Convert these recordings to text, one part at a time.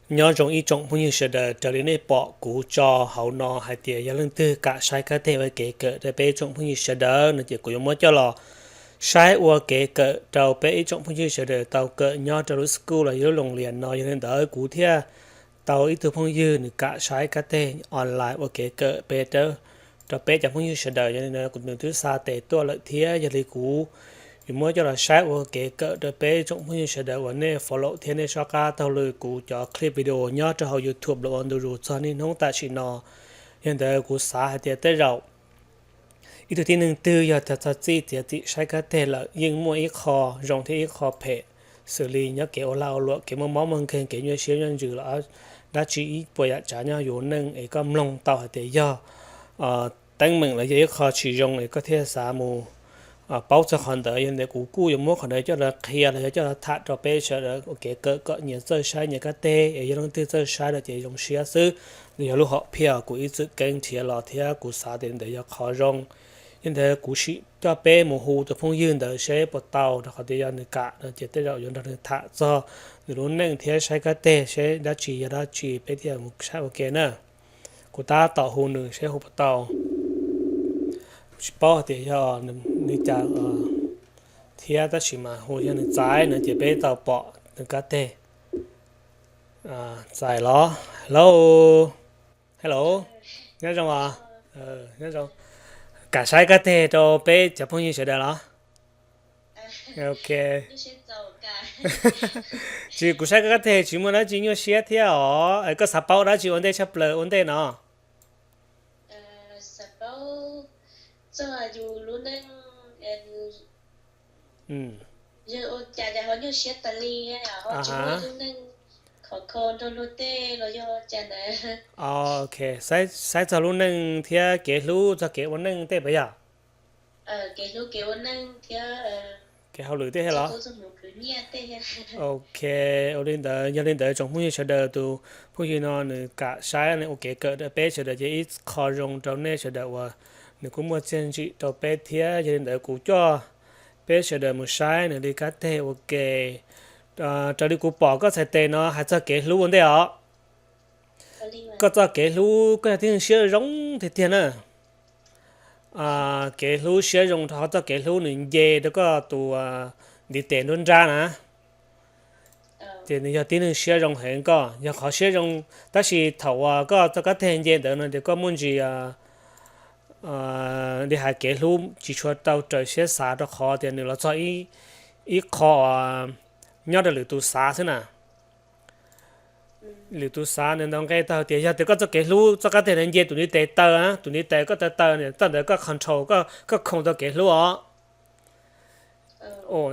Nyob zoo ib tsoom phooj ywg sawv daws, raws li nej pom kuv tso hauv no hais tias yog leej twg kam saib kab teg ua kev kawm rau peb tsoom phooj ywg sawv daws no ces kuv yuav muab coj los saib ua kev kawm rau peb ib tsoom phooj ywg sawv daws tau kawm nyob rau lub school los yog lub loos lias no. Yog li ntawd kuv thiaj tau ib tug phooj ywg nws kam saib kab teg online ua kev kawm peb rau peb cov phooj ywg sawv daws. Yog li ntawd kuv nws twb xa tes tuaj lawm thiab, yog li kuv yuav muab coj los saib ua kev kawm rau peb tsoom phooj ywg sawv daws uas nej follow thiab nej soj qab taug lw kuv cov clip video nyob rau hauv YouTube los ua ntu zus txog niaj hnub tam sim no. Yog li ntawd kuv xav hais tias tej zaum ib tug tib neeg twg yog tag txog txij txiav txim saib kab teg lawm yeej muaj ib qho zoo thiab ib qho phem, xws li nyob kev ua lag ua luam, kev muaj mob muaj nkeeg, kev nyuaj siab nyuaj ntsws los dab tsi ib puas yam tsav nyob yus neej es koj mloog tau hais tias yog teeb meem los yog ib qho tsis zoo es koj thiaj xav mus paub txog qhov ntawd. Yog li ntawd kuv kuj yuav muab qhov ntawd coj los qhia los yog coj los tham rau peb sawv daws ua kev kawm kom nyias txawj saib nyias kab teg es yog leej twg txawj saib lawm ces zoo siab xwb. Nws yog lub hom phiaj kuv ib txwm keeb nrhiav los thiab kuv xav tias ntawd yog qhov zoo. Yog li ntawd kuv sim coj peb mus hu tus phooj ywg ntawd seb puas tau, rau qhov tias yog nws kam no ces tej zaum yuav nrog nws tham txog nws lub neej thiab saib kab teg seb dab tsi yog dab tsi peb thiaj mus saib ua ke na. Kuv tab tom hu nws seb hu puas tau. Tsis paub hais tias yog nws cas thiab, tab sis mas hu yog nws txais no ces peb tau pom nws kab teg txais los. Hello, hello, nyob zoo os. Nyob zoo. Kam saib kab teg rau peb cov phooj ywg sawv daws los? Ok. Tsis, kuv saib koj kab teg tsis muaj dab tsi nyuaj siab thiab os. Koj xav paub dab tsi ua ntej tshaj plaws ua ntej no? Ok, saib txog lub neej thiab kev hlub txog kev ua neej tej puas yog? Kev hauj lwm tej los? Ok, ua li ntawd, yog li ntawd tsoom phooj ywg sawv daws, tus phooj ywg no nws kam saib ua kev kawm rau peb sawv daws ces ib qho zoo rau nej sawv daws uas nws kuj muaj txiaj ntsim rau peb thiab. Yog li ntawd kuv coj peb sawv daws mus saib nws li kab teg ua ke. Raws li kuv pom koj txhais tes no hais txog kev hlub ua ntej os. Koj txoj kev hlub, koj yog tib neeg siab zoo tiag tiag na. Kev hlub siab zoo rau qhov txoj kev hlub nws nce rau koj tus ntiv tes nruab nrab na. Ces nws yog tib neeg siab zoo heev koj, yog qhov siab zoo. Tab sis thaum uas koj txoj kab teg nce ntawd no ces koj muaj ntsis li hais kev hlub tsis tshua tau raws siab xav rau qhov tias nws los txog ib qho nyob rau lwm tus xav xwb na. Lwm tus xav nws ntaus nqe tau tias yog tias koj txoj kev hlub txoj kab teg ntawd nce tus ntiv tes taw, tus ntiv tes koj taw taw, txoj ntawd koj control, koj khoom tau kev hlub os.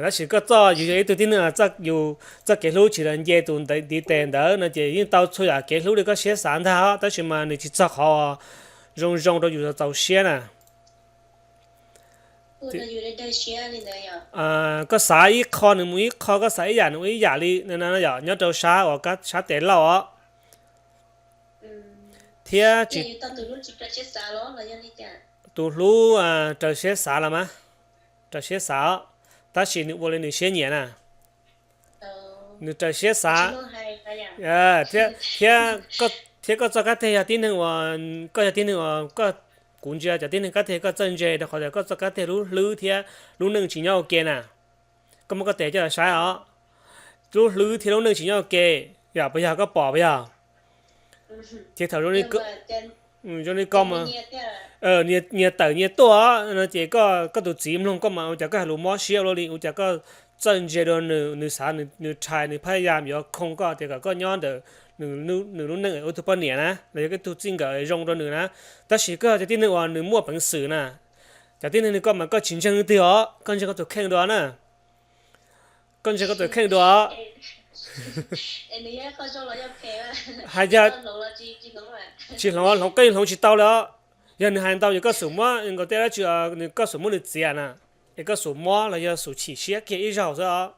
Tab sis koj txoj, yus yog ib tug tib neeg, yus txoj kev hlub tsis los nce tus ntiv tes ntawd no ces yeej tau txhua yam kev hlub li koj siab xav ntag os, tab sis mas nws tsis txog qhov zoo zoo rau yus txaus siab na. Koj xav ib qho nws mus ib qho, koj xav ib yam nws ua ib yam li no yom, nyob rau sab uas sab tes lauj os. Thiab tus hlub raws siab xav los mas, raws siab xav os, tab sis nws ua li nws siab nyiam na. Nws raws siab xav. Thiab, thiab koj txoj kab teg yog tib neeg uas, koj yog tib neeg uas, kuv ntsia cov tib neeg kab teg koj txawj ntse rau qhov tias koj txoj kab teg lub hlwb thiab lub neej tsis nyob ua ke na. Koj muab koj tes coj los saib os, lub hlwb thiab lub neej tsis nyob ua ke, yam puas yog koj pom puas yog? Ces thaum zoo li koj mas nyias tawm nyias tuaj no ces koj tus txiv mloog koj mas ua cas koj hais lus mob siab ua luaj li, ua cas koj txawj ntse dua nws, nws xav, nws rhais, nws phaj yam yuav khoo koj tias kom koj nyob ntawm nws lub neej ua tug poj niam na los yog koj tug txij nkawm zoo rau nws na. Tab sis koj yog cov tib neeg uas nws muaj peev xwm na, cov tib neeg li koj mas koj tsis ntseeg leej twg os, koj ntseeg koj tus kheej dua na. Koj ntseeg koj tus kheej dua. Hais yog tsis hloov, hloov koj yeej hloov tsis tau li os. Yog nws hais ntau ces koj xub muab nkaus tej dab tsi, nws koj xub muab nws txiav na, es koj xub muab los yog xub chim siab kiag ib zaug xwb os.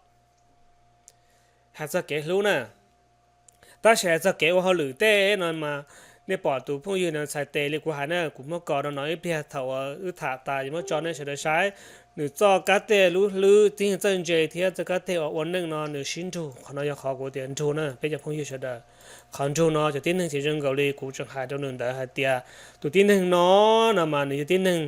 Hais txog kev hlub na, tab sis hais txog kev ua hauj lwm tej no mas Nej pom tus phooj ywg no txhais tes li kuv hais na, kuv muab kos rau no ib pliag thaum uas wb tham tas ces muab tso nej sawv daws saib. Nws txoj kab teg lub hlwb tib neeg txawj ntse thiab txoj kab teg uas ua neej no nws sib nrug, qhov no yog qhov kuv tias nrug na peb cov phooj ywg sawv daws. Qhov nrug no cov tib neeg tsis zoo nkaus li kuv tseem hais rau nws ntawd hais tias tus tib neeg no, no mas nws yog tib neeg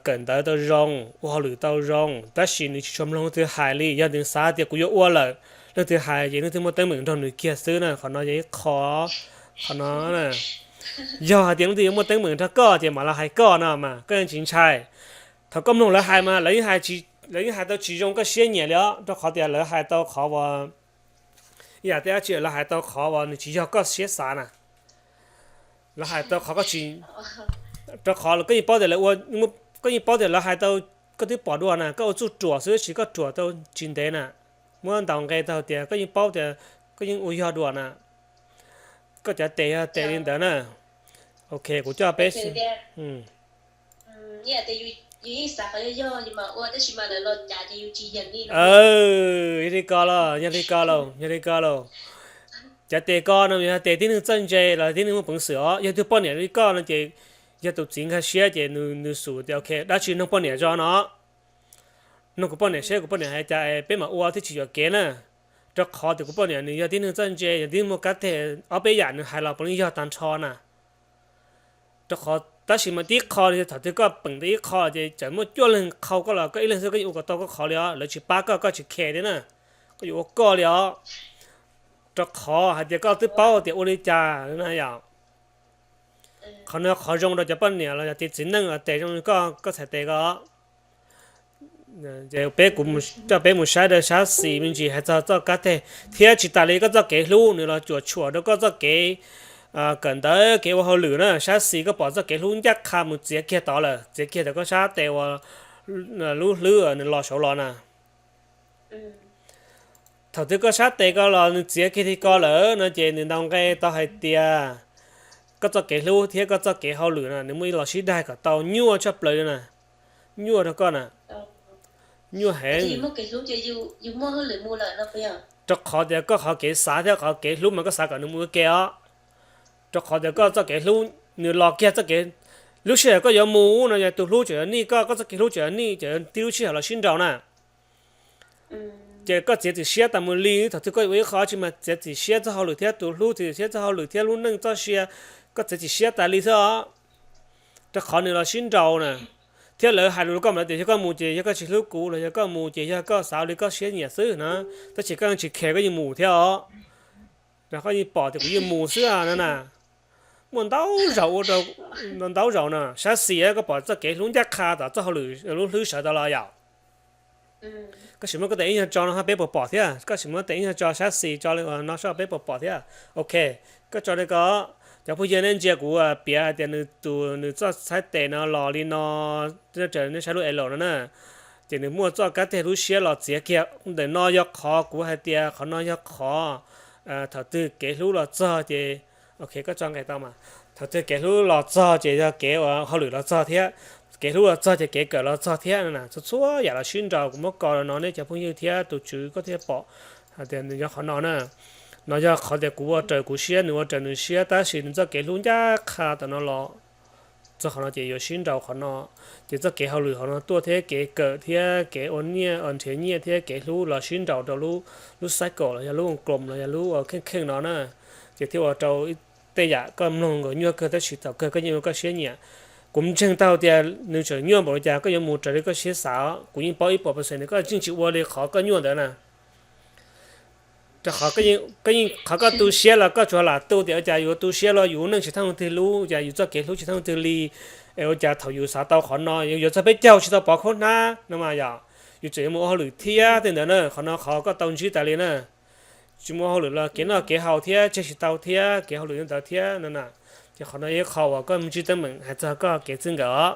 kawm ntawv tau zoo, ua hauj lwm tau zoo, tab sis nws tsis tshua mloog leej twg hais li. Yog nws xav tias kuv yuav ua lawm, leej twg hais ces leej twg muaj teeb meem nrog nws kiag xwb na. Qhov no yog ib qho, qhov no yog hais tias leej twg yuav muaj teeb meem nrog koj ces mam los hais koj no mas koj yeej tsis ntshai. Thaum koj mloog lawv hais mas lawv yeej hais tau tsis zoo koj siab nyiam li os, rau qhov tias lawv hais tau qhov uas, ib yam tej dab tsi lawv hais tau qhov uas nws tsis yog koj siab xav na. Lawv hais tau qhov koj tsis, rau qhov koj yeej paub tias lawv ua, koj yeej paub tias lawv hais tau, koj twb pom dua na, koj ua txuj ruam xwb tab sis koj ruam tau tsis ntev na. Muab ntaus nqe tau tias koj yeej paub tias koj yeej ua yog dua na. Koj cov tes yog tes li ntawd na. Ok, kuv coj peb, yog li ko los, yog li ko los, yog li ko los. Cov tes ko no yog tes tib neeg txawj ntse los tib neeg muaj peev xwm os. Yog tug poj niam li koj no ces yog tus txiv nkag siab ces nws xum tias ok, dab tsi nug poj niam tso no, nug kuv poj niam seb kuv poj niam hais cas es peb mam ua thiaj tsis yuam kev na. Rau qhov tias kuv poj niam nws yog tib neeg txawj ntse, yog tib neeg muaj kab teg, ob peb yam nws hais los puav leej yog tag nrho na. Rau qhov tab sis mas tib qho li thaum twg koj peem tau ib qho ces txawm muaj cuaj leeg qhau koj los koj ib leeg xwb koj yeej ua kom tau koj qhov li os, lawv tsis pab koj, koj tsis care thiab na, koj yuav ua koj li os. Rau qhov hais tias koj twb paub tias ua li cas na yom. Qhov no qhov zoo rau cov poj niam los yog tias txiv neej los tes zoo li koj, koj txhais tes ko. Ces peb, kuv coj peb mus saib rau sab xis me ntsis hais txog txoj kab teg thiab tsis tas li koj txoj kev hlub nws los cuam tshuam rau koj txoj kev kawm ntawv, kev ua hauj lwm na. Sab xis koj pom txoj kev hlub ncaj qha mus txiav kiag tod lawm, txiav kiag tau koj sab tes uas lub hlwb nws los saud los na. Thaum twg koj sab tes ko los nws txiav kiag li ko lawm no ces nws ntaus nqe tau hais tias koj txoj kev hlub thiab koj txoj kev hauj lwm na nws muaj ib los sib daig kom tau nyuaj tshaj plaws li na. Nyuaj rau koj na, nyuaj heev. Rau qhov tias koj qhov kev xav thiab qhov kev hlub mas koj xav kom nws mus ua ke os. Rau qhov tias koj txoj kev hlub nws los kiag txoj kev, lub sij hawm koj yuav mus no yog tus hlub tseem yuav nij koj, koj txoj kev hlub tseem yuav nij, tseem tib lub sij hawm los sib nraus na. Ces koj txiav txim siab tas mus li, thaum twg koj ua ib qho tsi mas txiav txim siab txoj hauj lwm thiab tus hlub, txiav txim siab txoj hauj lwm thiab lub neej txoj sia, koj txiav txim siab tas li xwb os. Rau qhov nws los sib nraus na, thiab lawv hais lus rau koj mas tias yog koj mus ces yog koj tsis hlub kuv los yog koj mus ces yog koj xav li koj siab nyiam xwb na, tab sis koj yeej tsis care koj yeej mus thiab os. Koj yeej pom tias kuv yeej mus xwb no na. Muaj ntau zaus ua rau, ntau zaus no sab xis koj pom txoj kev hlub ncaj qha tom txoj hauj lwm lub hlwb sawv tau los yom. Koj sim muab koj tes ib nyuag tso no peb puas pom thiab, koj sim muab tes ib nyuag tso sab xis tso li no soj peb puas pom thiab. Ok, koj tso li ko. Cov phooj ywg nej ntsia kuv piav hais tias nws tus, nws txoj txhais tes no los li no, nej saib lub elo no na. Ces nws muaj txoj kab teg lub siab los txiav kiag ntawm no yog qhov kuv hais tias qhov no yog qhov thaum twg kev hlub los txog ces, ok koj tso nqe tau mas, thaum twg kev hlub los txog ces yog kev ua hauj lwm los txog thiab, kev hlub los txog ces kev kawm los txog thiab na. Txhua txhua yam los sib nraus, kuv muab kos los no nej cov phooj ywg thiab tus tswv koj thiaj pom hais tias nws yog qhov no na. No yog qhov tias kuv ua raws kuv siab, nws ua raws nws siab, tab sis nws txoj kev hlub ncaj qha tom no los txog qhov no ces yuav sib nraus qhov no. Ces txoj kev hauj lwm hauv no tuaj thiab kev kawm thiab kev ua nyiaj, nrhiav nyiaj thiab kev hlub los sib nraus rau lub cycle los yog lub vòng lặp los yog lub kheej kheej no na. Ces thiaj ua rau tej yam koj mloog nkaus nyuaj kawg tab sis thaum kawg koj yeej ua koj siab nyiam. Kuv ntseeg tau tias nws tseem nyuaj npaum li cas koj yuav mus raws li koj siab xav, kuv yeej paub ib puas percent tias koj yeej tsis ua li qhov koj nyuaj ntawd na. Rau qhov koj yeej, qhov koj tu siab los koj tsuas lam tu tias ua cas yus tu siab los yus neej tsis thooj twg lub, ua cas yus txoj kev hlub tsis thooj twg li, es ua cas thaum yus xav tau qhov no yus yuav txog peb caug tsis tau pov khaub hnab no mas yom, yus tseem yuav mus ua hauj lwm thiab tej ntawd na. Qhov no qhov koj tau ntsib tas li na. Tsis mus ua hauj lwm los kev noj kev haus thiab tseg tsis tau thiab kev hauj lwm ntawd thiab no na. Ces qhov no yog ib qho uas koj ntsib teeb meem hais txog koj kev txij nkawm os.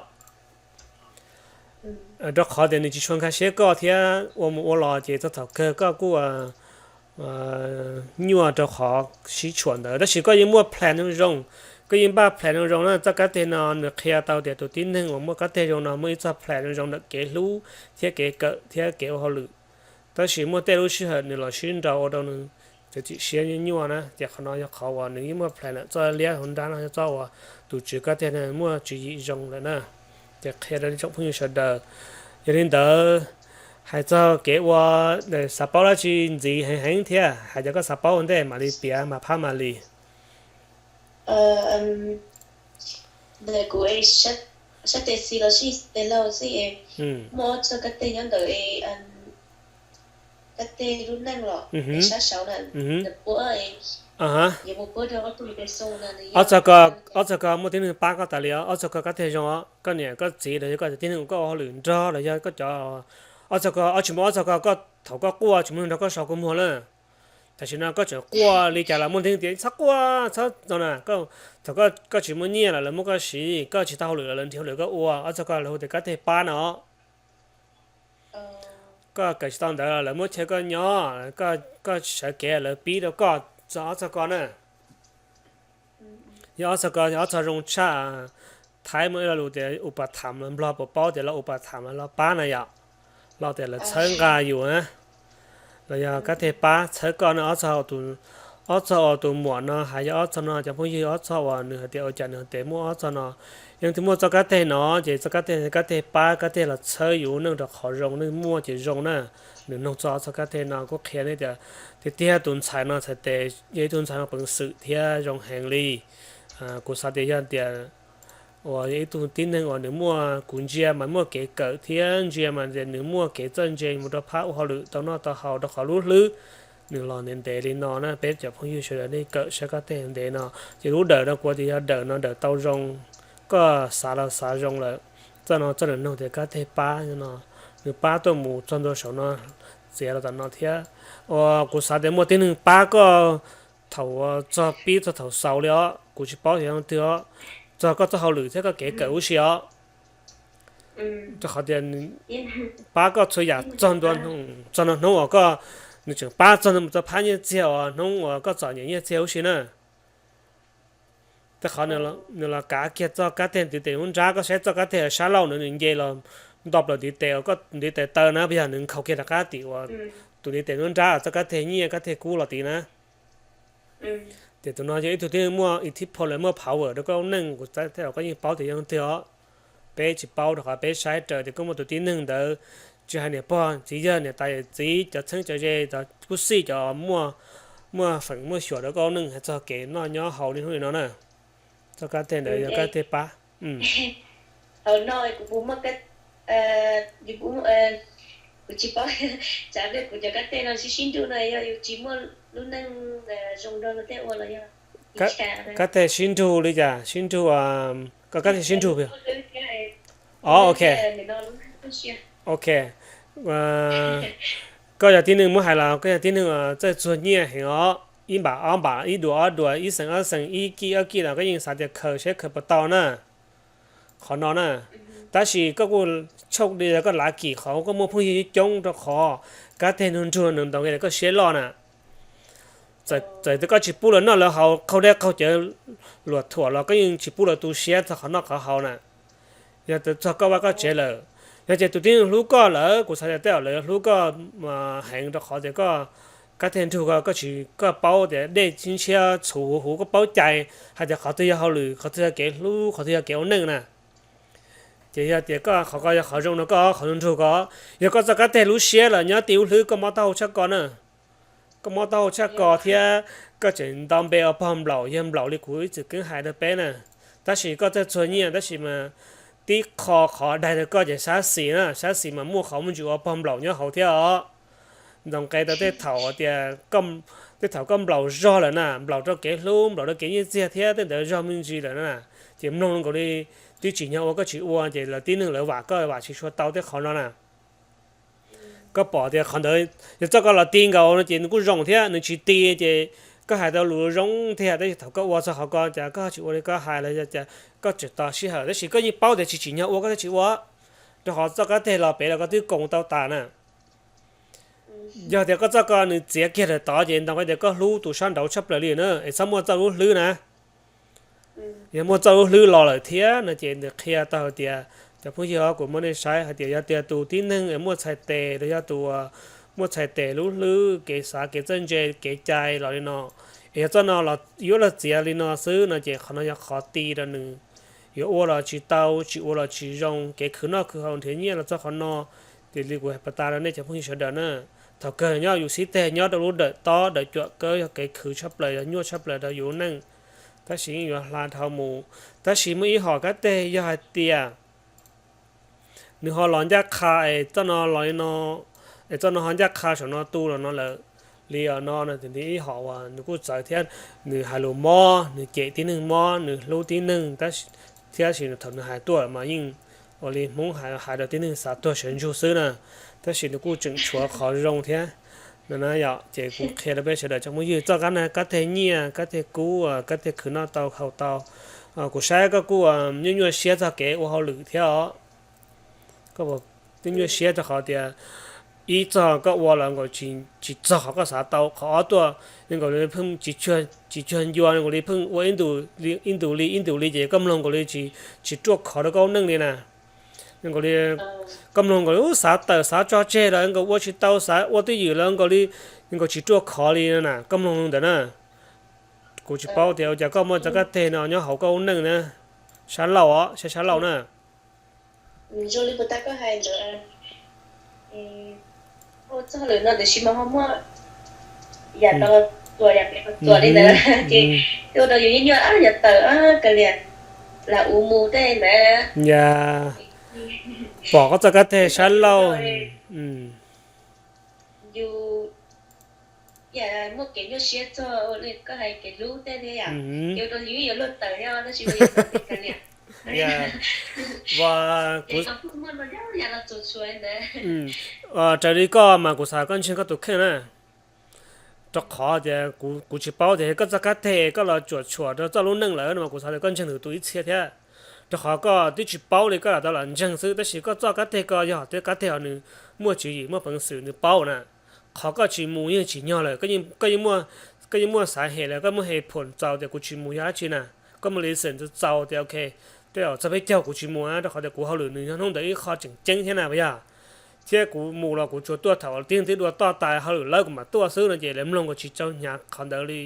Rau qhov tias nws tsis tshua nkag siab koj thiab ua mus ua los ces txog thaum kawg koj kuj nyuaj rau qhov sib tshuam ntawd. Tab sis koj yeej muaj plan zoo zoo, koj yeej npaj plan zoo zoo na. Txoj kab teg no nws qhia tau tias tus tib neeg uas muaj kab teg zoo no muaj ib txoj plan zoo zoo ntawm kev hlub thiab kev kawm thiab kev ua hauj lwm. Tab sis muaj tej lub sij hawm nws los sib nraus ua rau nws txiav txim siab nyuaj nyuaj na. Ces qhov no yog qhov uas nws yeej muaj plan lawm, txoj liab hauv nrab no yog txoj uas tus tswv kab teg no muaj tswv yim zoo lawm na. Ces qhia rau tsoom phooj ywg sawv daws. Yog li ntawd, hais txog kev ua, xav paub dab tsi ntxiv heev heev thiab, hais tias koj xav paub ua ntej mam li piav mas phab mam li. Ntawm kuv es sab tes xis los sis tes laug xwb es muaj ob txog kab teg nyob ntawm kab teg lub neej los sab saud na, ntawm puab es yuav mus puab rau ob tug tes xoo na. Ob txog ko, ob txog ko muaj tib neeg pab koj tas li os, ob txog ko kab teg zoo os, koj niam koj txiv los yog koj cov tib neeg uas koj ua hauj lwm nrog los yog koj cov, ob txog ko, ob tsis muaj ob txog ko, koj thaum koj quaj tsis muaj neeg nrog koj so kua muag na. Tam sim no koj tseem quaj li cas los muaj neeg tias txhob quaj txhob no na, thaum koj tsis muaj nyiaj los lawv muab koj siv, koj tsis tau hauj lwm los lawv nrhiav hauj lwm koj ua, ob txog ko lawv hu tias kab teg pab no. Koj kawm tsis tau ntawv los lawv muab chaw koj nyob, koj sawv kev lawv pib rau koj, txog ob txog ko na. Yog ob txog ko, ob txog zoo tshaj. Thaib muaj ib lo lus tias upas tham, Nplog puas paub tias los upas tham los pab na yom, los tias lawv txhawb nqa yus na, los yog kab teg pab txhawb koj na. Ob txog uas tus muam no hais yog ob txog no cov phooj ywg, ob txog uas nws hais tias ua cas nws tes muaj ob txog no. Yog twb muaj txoj kab teg no ces txoj kab teg, kab teg pab, kab teg los txhawb yus neej rau qhov zoo, neej muaj ces zoo na. Nws noog txog ob txog kab teg no kuj qhia nej tias tiag tiag tus ntxhais no txhais tes yog ib tug ntxhais muaj peev xwm thiab zoo heev li. Kuv xav tias yog tias uas yog ib tug tib neeg uas nws muaj, kuv ntsia mas muaj kev kawm thiab ntsia mas nws muaj kev txawj ntse mus rau phab ua hauj lwm tau noj tau haus rau qhov lub hlwb nws los ntev ntev li no na. Peb cov phooj ywg sawv daws nej kawm saib kab teg ntev no ces lub dawm no kuv tias yog dawm no dawm tau zoo, koj xav los xav zoo lawm. Txoj no txoj nws noog tias kab teg pab no, nws pab tuaj mus txog ntua saum no, txiav los tom no thiab. Uas kuv xav tias muaj tib neeg pab koj thaum txog pib txog thaum xaus li os, kuv tsis paub tias yog leej twg os, txog koj txoj hauj lwm thiab koj kev kawm huv si os. Rau qhov tias pab koj txhua yam txog ntua, txog ntua hnub uas koj, nws tseem pab txog ntua mus txog phab nyiaj txiag uas hnub uas koj txom nyem nyiaj txiag huv si na. Tej qhov nws los kav kiag txoj kab teg ntiv tes nruab nrab, koj saib txoj kab teg sab laug ntawd nws nce los nto plaws ntiv tes, koj ntiv tes taw na, puas yog nws nkhaus kiag rov qab tim uas tus ntiv tes nruab nrab txoj kab teg nyiaj kab teg kub los tid na. Ces tus no yog ib tug tib neeg muaj ithib phau lawm, muaj power rau koj lub neej, kuv xav tias koj yeej paub tias yog leej twg os. Peb tsis paub rau qhov peb saib raws tias koj muaj tus tib neeg ntawd, tsis hais niam pog txiv yawg, niam tais yawm txiv, cov txheeb cov ze, cov kub xij, cov muaj, muaj feem muaj xyuam rau koj lub neej hais txog kev noj nyob haus li hnub li no na. Txoj kab teg ntawd yog kab teg pab. Hauv no kuv puas muaj, kuv tsis paub, tsam kuv cov kab teg no sib sib nrug no yog yus tsis muaj lub neej zoo nrog luag tej ua los yog? Kab teg sib nrug li cas? Sib nrug, koj kab teg sib nrug pes? O, ok. Ok. Koj yog tib neeg muab hais los koj yog tib neeg txawj txuag nyiaj heev os. Ib npam ob npam, ib duas ob duas, ib xees ob xees, ib kij ob kij los koj yeej xav tias khaws seb khaws puas tau na. Qhov no na, tab sis koj kuj tshooj di koj lav kim qhov koj muaj phooj ywg coob rau qhov kab teg nrug nrug nws ntaus nqi koj siab loj na. Txawm tias koj tsis pub lawv noj lawv haus, qaug dej qaug cawv, luam thuam los koj yeej tsis pub lawv tu siab txog qhov noj qhov haus na. Yog txog koj vaj koj tsev lawm, yog ces tus tib neeg hlub koj lawm, kuv xav tias tej zaum lawv yuav hlub koj heev rau qhov tias koj kab teg nrug ko, koj tsis, koj paub tias dej ntshiab txhuv huv huv, koj paub cai hais tias qhov twg yog hauj lwm, qhov twg yog kev hlub, qhov twg yog kev ua neej na. Ces yog tias koj qhov ko yog qhov zoo no koj qhov nrug ko, yog koj txoj kab teg lub siab los nyob tib lub hlwb koj mob taub hau tshaj ko na. Koj mob taub hau tshaj ko thiab koj tseem nto npe ua pog nplaum yawg nplaum li kuv ib txwm keeb hais rau peb na. Tab sis koj txawj txuag nyiaj tab sis mas tib qho qhov daig rau koj ces sab xis na, sab xis mas muaj qhov muaj ntsis ua pog nplaum nyob hauv thiab os. Ntaus nqi tau tej thaum tias, tej thaum koj nplaum zog lawm na, nplaum rau kev hlub, nplaum rau kev nyiaj txiag thiab tej ntawd zog me ntsis lawm na, ces mloog nkaus li twb tsim nyog ua koj tsis ua ces lawv tib neeg lawv vam koj vam tsis tshua tau tej qhov no na. Koj pom tias qhov ntawd yog txoj ko los ti nkaus no ces nws kuj zoo thiab, nws tsis ti ces koj hais tau lus zoo tiag, tab sis thaum koj ua txog qhov ko cas koj tsis ua li koj hais los yog cas koj tseem tos sij hawm, tab sis koj yeej paub tias tsis tsim nyog ua koj thiaj tsis ua, rau qhov txoj kab teg los pem los koj twb koom tau tas na. Yog tias koj txoj ko nws txiav kiag lawm tod ces ntaus nqi tias koj hlub tus sab nraud tshaj plaws li na, es txhob muaj txoj lub hlwb na. Yog muaj txoj lub hlwb los lawm thiab no ces nws qhia tau hais tias, cov phooj ywg, kuv muab nej saib hais tias yog tias tus tib neeg es muaj txhais tes los yog tus muaj txhais tes lub hlwb, kev xav, kev txawj ntse, kev cai los li no, es yog txoj no los yuav luag txiav li no xwb no ces qhov no yog qhov ti rau nws. Yuav ua los tsis tau, tsis ua los tsis zoo, kev khwv noj khwv haus nrhiav nyiaj los txog qhov no. Ces li kuv hais pas tas rau nej cov phooj ywg sawv daws na, thaum kawg nyob yus xib teg nyob rau lub dawm tob dawm cuam kawg yog kev khwv tshaj plaws, yog nyuaj tshaj plaws rau yus lub neej. Tab sis yeej yuav hla dhau mus. Tab sis muaj ib hom kab teg yog hais tias nws ho los ncaj qha es txoj no los li no, es txoj no ho ncaj qha saum no tu los no lawm. Li no no ib hom uas nws kuj txawv thiab, nws hais lus mob, nws cem tib neeg mob, nws hlub tib neeg, tab sis, thiab sis thaum nws hais tuaj mas yeej ua li Hmoob hais, hais rau tib neeg xav tuag sawv ntsug xwb na. Tab sis nws kuj tseem tshuav qhov zoo thiab. No na yom, ces kuv qhia rau peb sawv daws tsoom phooj ywg, txoj kab no kab teg nyiaj, kab teg kub, kab teg khwv noj tau haus tau. Kuv saib koj kuj nyuaj nyuaj siab txog kev ua hauj lwm thiab os. Koj nyuaj nyuaj siab rau qhov tias ib txog koj ua los nkaus tsis txog qhov koj xav tau, qhov ob tuaj nkaus li pheej tsis cuag ncua, nkaus li pheej ua ib ntus li ib ntus li ces koj mloog nkaus li tsis ruaj khov rau koj lub neej li na. Nkaus li koj mloog nkaus li xav tawm xav tso tseg los nkaus ua tsis tau, xav ua twj ywm los nkaus li nkaus tsis ruaj khov li na, koj mloog ntawd na. Kuv tsis paub tias ua cas koj muaj txoj kab teg no nyob hauv koj lub neej na. Sab laug os, sab sab laug na. Zoo li puas tab koj hais ntawd, ua txoj hauj lwm no tiam sis mas ho muaj yam no tuam yam pem tuam li ntawd ces ua rau yus nyuaj nyuaj, yog tawm kav liam lam uv mus tej ntawd. Yog pom koj txoj kab teg sab laug, yus muaj kev nyuaj siab txog li koj hais kev hlub tej thiab yom, ces ua rau yus yuav luag tawm thiab tab sis mas yus kav liam. Raws li koj mas kuv xav koj ntseeg koj tus kheej na. Rau qhov tias kuv tsis paub tias koj txoj kab teg koj los tsuam tshuam rau txoj lub neej lawm no mas kuv xav tias koj ntseeg lwm tus ib txhia thiab. Rau qhov koj twb tsis paub li koj lam tau lam ntseeg xwb, tab sis koj txoj kab teg ko yog tej kab teg uas nws muaj tswv yim muaj peev xwm nws paub na. Qhov koj tsis mus yeej tsim nyog lawm, koj yeej muaj xav hem lawm, koj muaj he phoom txaus tias kuv tsis mus yog dab tsi na. Koj muaj reason txaus tias ok, tej zaum txog peb caug kuv tsis mus rau qhov tias kuv hauj lwm nws yog hnub ntawd ib qho tseem ceeb thiab na puas yog? Thiab kuv mus los kuv tsuas tuaj thaum tib neeg twb dua toj tas hauj lwm lawm kuv mam tuaj xwb no ces lawv mloog kuv tsis tau hnyav qhov ntawd li.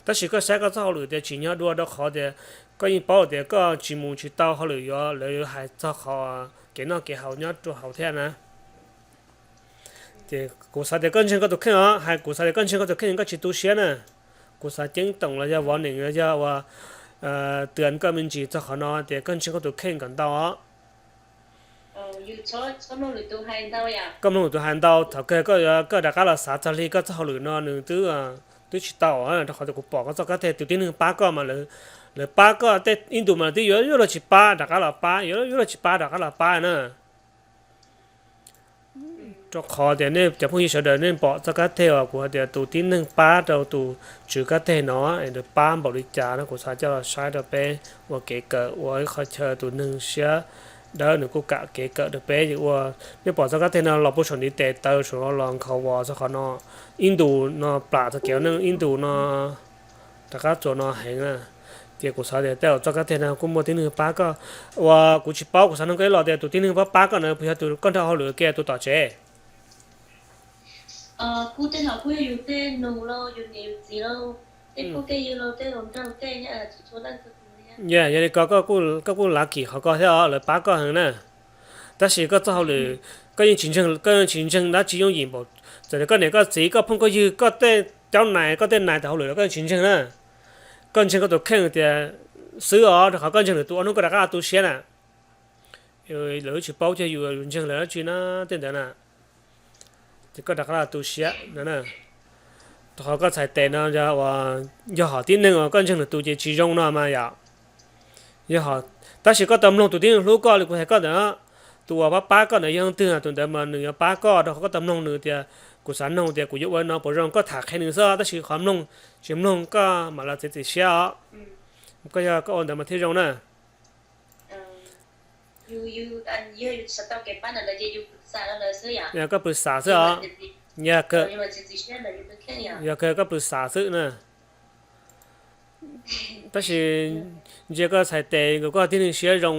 Tab sis koj saib koj txoj hauj lwm tias tsim nyog dua rau qhov tias koj yeej paub tias koj tsis mus tsis tau hauj lwm yuav lawv yuav hais txog qhov kev noj kev haus nyob rau hauv thiab na. Ces kuv xav tias koj ntseeg koj tus kheej os, hais kuv xav tias koj ntseeg koj tus kheej koj tsis tu siab na. Kuv xav ceeb toom los yog warning los yog ua twm koj me ntsis txog qhov no tias koj ntseeg koj tus kheej kom ntau os. Koj mloog lwm tus hais ntau, thaum kawg koj yuav koj rov qab los xav txog li koj txoj hauj lwm no nws twb twb tsis tau, rau qhov tias kuv pom koj txoj kab teg tus tib neeg pab koj mas lawv pab koj tej ib ntus mas lawv twb yuav yuav luag tsis pab rov qab los pab, yuav yuav luag tsis pab rov qab los pab na. Rau qhov tias nej cov phooj ywg sawv daws nej pom txoj kab teg uas kuv hais tias tus tib neeg pab rau tus tswv kab teg no es nws pab npaum li cas no kuv xav coj los saib rau peb ua kev kawm, ua ib qho chaw tus neeg siab dawb nws kuj kam kev kawm rau peb. Ces ua nej pom txoj kab teg no los puag saum ntiv tes taw saum no los nkhaus vos txog qhov no, ib ntus no plam txog kev ua neej, ib ntus no rov qab txuas no heev na. Ces kuv xav tias tej zaum txoj kab teg no kuj muaj tib neeg pab koj. Uas kuv tsis paub, kuv xav nug koj ib los tias tus tib neeg pab pab koj na puas yog tus koj nrog hauj lwm kiag tus tom tsev? Yog, yog li ko koj kuj lucky qhov koj thiab os, lawv pab koj heev na. Tab sis koj txoj hauj lwm, koj yeej tsis ntseeg, koj yeej tsis ntseeg dab tsi yooj yim npaum, txawm tias koj niam koj txiv koj phooj koj ywg koj tej caub nais koj tej nais tau hauj lwm los koj yeej tsis ntseeg na. Koj ntseeg koj tus kheej tias xwb os, rau qhov koj ntseeg lwm tus ua hnub koj rov qab tu siab na. Lawv tsis paub cog yus, yus ntseeg lawv dab tsi na, tej ntawd na. Ces koj rov qab tu siab no na. Rau qhov koj txhais tes no yog hom tib neeg uas koj ntseeg lwm tus ces tsis zoo no mas yom. Yog, tab sis koj tau mloog tus tib neeg hlub koj li kuv hais koj ntawd, tus uas pab pab koj ntawd yog leej twg, tus ntawd mas nws yuav pab koj, rau qhov koj tau mloog nws tias kuv xav noog tias kuv yuav ua li no puas zoo, koj tham qhia nws xwb, tab sis qhov mloog tsis mloog koj mam los txiav txim siab os. Koj yog koj ua ntawd mas thiaj zoo na. Yog koj pw xam xwb os. Yog kawg, yog kawg koj pw xam xwb na. Tab sis ntsia koj txhais tes nkaus koj tib neeg siab zoo,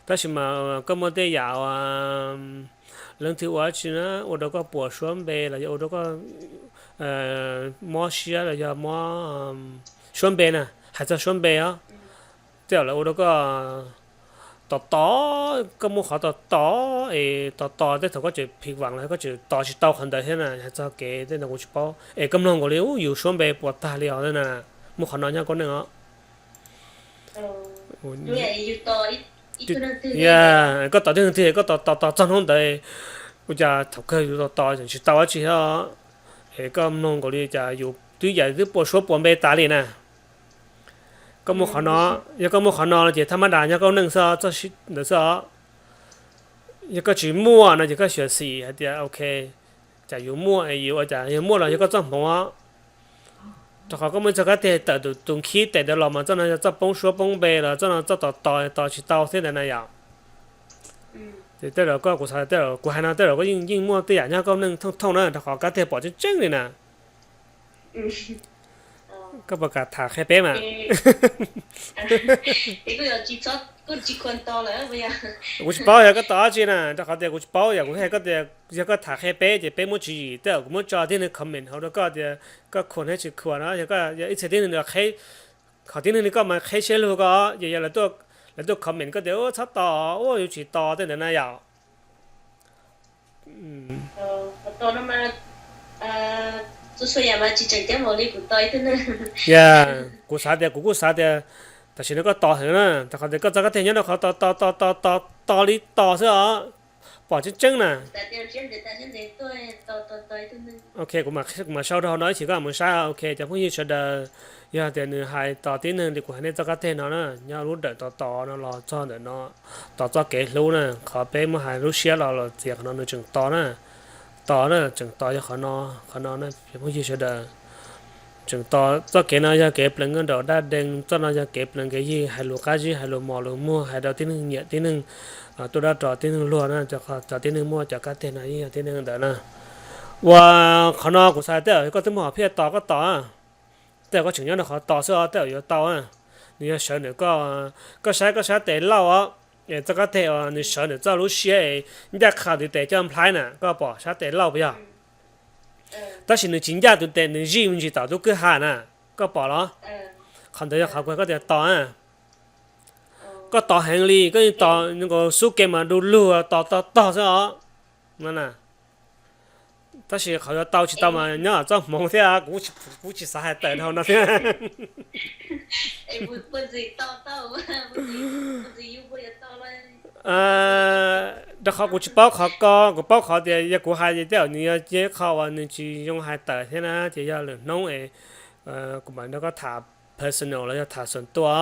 tab sis mas koj muaj tej yam uas leej twg ua dab tsi na, ua rau koj puas suab npe los yog ua rau koj mob siab los yog mob suab npe na, hais txog suab npe os, tej zaum lawv ua rau koj tos tos, koj muaj qhov tos tos es tos tos tej thaum koj tseem phim vam los koj tseem tos tsis tau qhov ntawd thiab na. Hais txog kev tej ntawd kuv tsis paub es koj mloog nkaus li, yus suab npe puas tag li os na. Muaj qhov no nyob Kaub Neej os. Koj tos tib neeg twg koj tos tos tos txog hnub ntawd, ua cas thaum kawg yus tos tos tsis tau dab tsi thiab, es koj mloog nkaus li cas yus twb yam twb puas suab puas npe tas li na. Koj muaj qhov no, yog koj muaj qhov no ces thaj mab das nyob Kaub Neej xwb, txoj ntawd xwb os. Yog koj tsis muaj no ces koj xyuam xim hais tias ok, cas yus muaj es yus ua cas yog muaj los yog koj txoj hmoov os. Rau qhov koj muaj ib txoj kab teg tawm tus nkhib tes ntawd los mas txoj no yog txoj poob suab poob npe los txoj no txoj tos tos tos tsis tau xwb ntawd na yom. Ces tej zaum koj, kuv xav tej zaum kuv hais no tej zaum koj yeej yeej muaj tej yam nyob Kaub Neej thooj thooj na, rau qhov kab teg pom tseeb tseeb li na. Koj puas kam tham qhia peb mas? Kuv tsis paub yog koj tos dab tsi na, rau qhov tias kuv tsis paub yog kuv hais koj tias yog koj tham qhia peb ces peb muab tswv yim, tej zaum kuv muab tso tib neeg comment hauv rau koj tias koj khuam thiab tsis khuam no, yog ib txhia tib neeg qheb, qhov tib neeg li koj mas qheb siab lug koj, ces yog lawv tuaj comment koj tias txhob tos, ua yus tsis tos tej ntawd na yom. Yog, kuv xav tias kuv kuj xav tias tam sim no koj tos heev na, rau qhov tias koj txoj kab teg nyob rau qhov tos tos tos tos tos li tos xwb os, pom tseeb tseeb na. Ok, kuv mam sau rau hauv no ib chim koj mus saib. Ok cov phooj ywg sawv daws, yog tias nws hais tos tib neeg li kuv hais nej txoj kab teg no na, nyob lub dawm tos tos no los txog ntawm no, tos txoj kev hlub na, qhov peb muab hais lub siab los los txias qhov no nws tseem tos na, tos na, tseem tos yog qhov no, qhov no na cov phooj ywg sawv daws. Tseem tos txoj kev no yog kev pleev nkauj nraug dab dees, txoj no yog kev pleev kev ywg, hais lus qab zib, hais lus mos lus muag, hais rau tib neeg nyiam tib neeg, tuaj dab ros tib neeg luag na, cov tib neeg muaj cov kab teg no yeej yog tib neeg ntawd na. Ua qhov no kuv xav tias koj twb muaj hom phiaj tos koj tos, tej zaum koj tseem nyob rau qhov tos xwb os, tej zaum yuav tau. Nws yog sawv ntawm koj, koj saib koj sab tes lauj os, es txoj kab teg uas nws sawv ntawm txoj lub siab es ncaj qha ntiv tes coj nplhaib na, koj pom sab tes lauj puas yog? Tab sis nws tsis ncaj tus tes, nws zij me ntsis tom tus kwj ha na, koj pom los? Qhov ntawd yog qhov kuv hais koj tias tos na. Koj tos heev li, koj yeej tos nkaus xub ke mas du lug tos tog tog xwb os. No na. Tab sis qhov yuav tau tsis tau mas nyob txoj hmoov thiab, kuv tsis xav hais tawm dhau no thiab. Rau qhov kuv tsis paub qhov ko, kuv paub qhov tias yog kuv hais ces tej zaum nws yog ib qho uas nws tsis zoo hais tawm thiab na, ces yog lwm hnub es kuv mam nrog koj tham personal los yog tham xoom tua.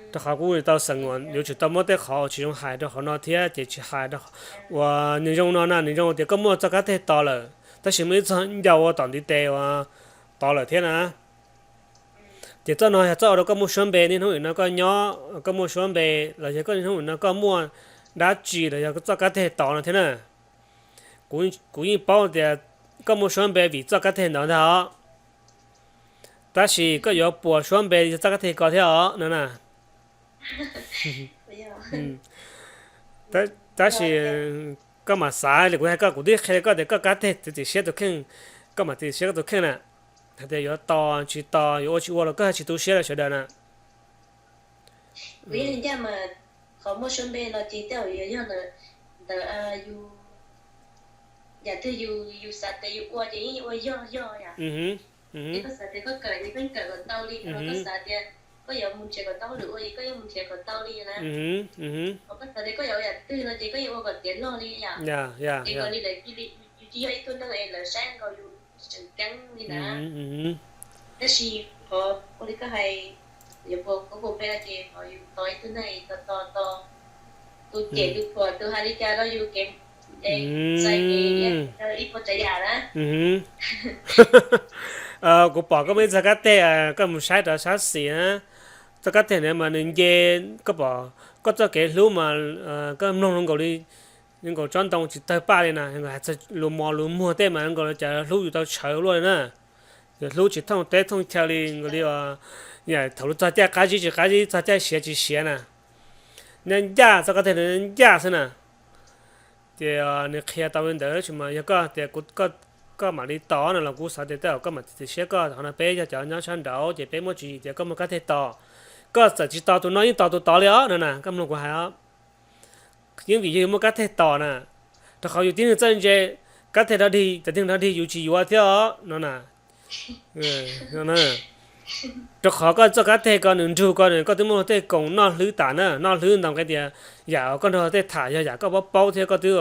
Rau qhov kuv tau xeem uas yuav tsum tau muab tej qhov uas tsis zoo hais rau qhov no thiab ces tsis hais. Uas nws zoo no na, nws zoo tias koj muaj txoj kab teg tos lawm, tab sis muaj ib txoj ncau ua tom ntiv tes uas tod lawm thiab na. Ces txoj no yog txoj ua rau koj muaj suab npe, niaj hnub nim no koj nyob koj muaj suab npe, los yog koj niaj hnub nim no koj muaj dab tsi los yog txoj kab teg tod no thiab na. Kuv yeej paub tias koj muaj suab npe vim txoj kab teg ntawd ntag os. Tab sis koj yuav puas suab npe yog txoj kab teg ko thiab os no na. Tab sis koj mam xav li kuv hais koj, kuv twb qhia koj tias koj kab teg txiav txim siab tus kheej, koj mam txiav txim siab koj tus kheej na. Hais tias yuav tos tsis tos, yuav ua tsis ua los koj tsis tu siab rau sawv daws na. Kuv yeej ncaj mas qhov muaj suab npe no ces tej zaum yuav yog ntawm yus, yam twg yus xav tias yus ua ces yeej ua yog yog yom. Ces koj xav tias koj kawm ces koj yeej kawm kom tau li, koj xav tias koj yuav mus nrhiav kom tau hauj lwm ua ces koj yeej mus nrhiav kom tau li na. Ho koj xav tias koj yuav ua yam twg no ces koj yeej ua kom tiav log li yom. Ces kom li lawv cia li, yus tsis yog ib tug neeg es lawv saib nkaus yus tseem ceeb li na. Tab sis qhov ua li koj hais, yuav puas koob puas npe no ces qhov yus tos ib tug neeg tos tos tos, tus cem tus thuam tus hais li cas rau yus kev txais kev ib puas tsav yam na. Kuv pom koj muaj ib txoj kab teg, koj mus saib rau sab xis na. Txoj kab teg ntawd mas nws nce, koj pom koj txoj kev hlub mas koj mloog zoo nkaus li, zoo nkaus tsob ntoo tsis tawg paj li na, hais lus mos lus muag tej mas zoo nkaus li cas hlub yus tau tshawv luaj li na. Yus hlub tsis thooj teb thooj chaw li, nkaus li thaum lub txog caij qab zib tsis qab zib, txog caij siav tsis siav na. Ncaj ncaj, txoj kab teg ntawd ncaj xwb na. Ces nws qhia tau li ntawd, tab sis mas yog koj tias kuv, koj, koj mam li tos no los kuv xav tias tej zaum koj mam txiav txim siab, koj qhov no peb yog cov nyob sab nraud ces peb muab tswv yim tias koj muaj kab teg tos. Koj txawm tsis tos tus no yeej tos tus tod li os no na, koj mloog kuv hais os. Yeej vim yog yus muaj kab teg tos na, rau qhov yus tib neeg txawj ntse, kab teg rog dig, cov tib neeg rog dig yus tsis yuav thiab os no na. Rau qhov koj txoj kab teg ko nws nrug ko, koj twb muaj tej koom noj hlwb tas na, noj hlwb ntau nqe tias yam koj nrog tej tham yog yam koj paub paub thiab koj twb,